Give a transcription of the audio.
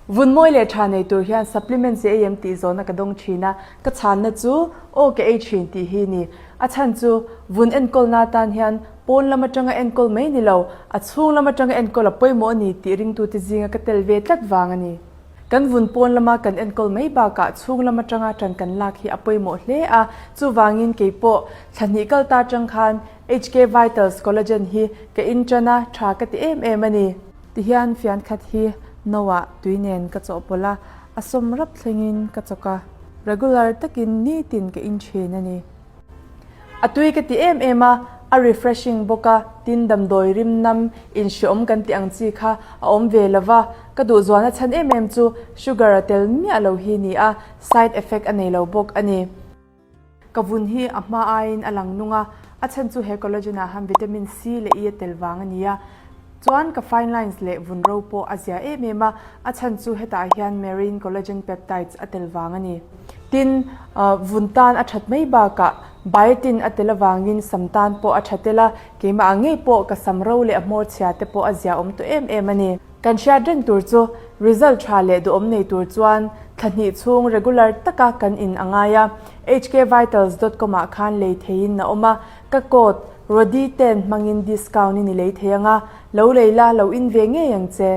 Vun mawi leh tha nei tur hian supplements i ei em tih zawhna ka dawng thin a, ka chhanna chu aw ka ei thin tih hi ni. A chhan chu vun enkawlna atan hian pawn lam atanga enkawl mai ni lo, a chhung lam atanga enkawl a pawimawh a ni tih ringtute zinga ka tel ve tlat vang a ni. Kan vun pawn lama kan enkawl mai bakah chhung lam atanga tan kan lak hi a pawimawh hle a, chuvangin keipawh thla hnih kal ta atang khan HK Vitals Collagen hi ka intan a, tha ka ti em em a ni. Tihian fian khat hi no ah tui nen ka chawhpawlh a, a sawm rap thlengin ka chawk a, regular takin nitin ka in thin a ni. A tui ka ti em em a, a refreshing bawk a, tin damdawi rim nam inhreawm kan tih ang chi kha a awm ve lo va, ka duhzualna chhan em em chu sugar a tel miah lo hi ni a, side effect a nei lo bawk a ni. Ka vun hi a hma aiin a lang nung a, a chhan chu he collagen ah han vitamin C leh E a tel vang a ni a. Chuan ka fine lines leh vun ro pawh a zia em em a, a chhan chu hetah hian marine collagen peptides a tel vang a ni. Tin, vun tan a that mai bakah biotin a tel avangin sam tan pawh a tha tel a, keimah ang ngei pawh ka sam ro leh a hmawr chhia te pawh a zia awm tawh em em a ni. Kan hriat reng tur chu result tha leh duhawm nei tur chuan thla hnih chhung regular taka kan in a ngai a, hkvitals dot com ah khan lei theiin a awm a, ka code Rody ten hmangin discount in i lei thei ang a, lo lei la lo in ve ngei ang che.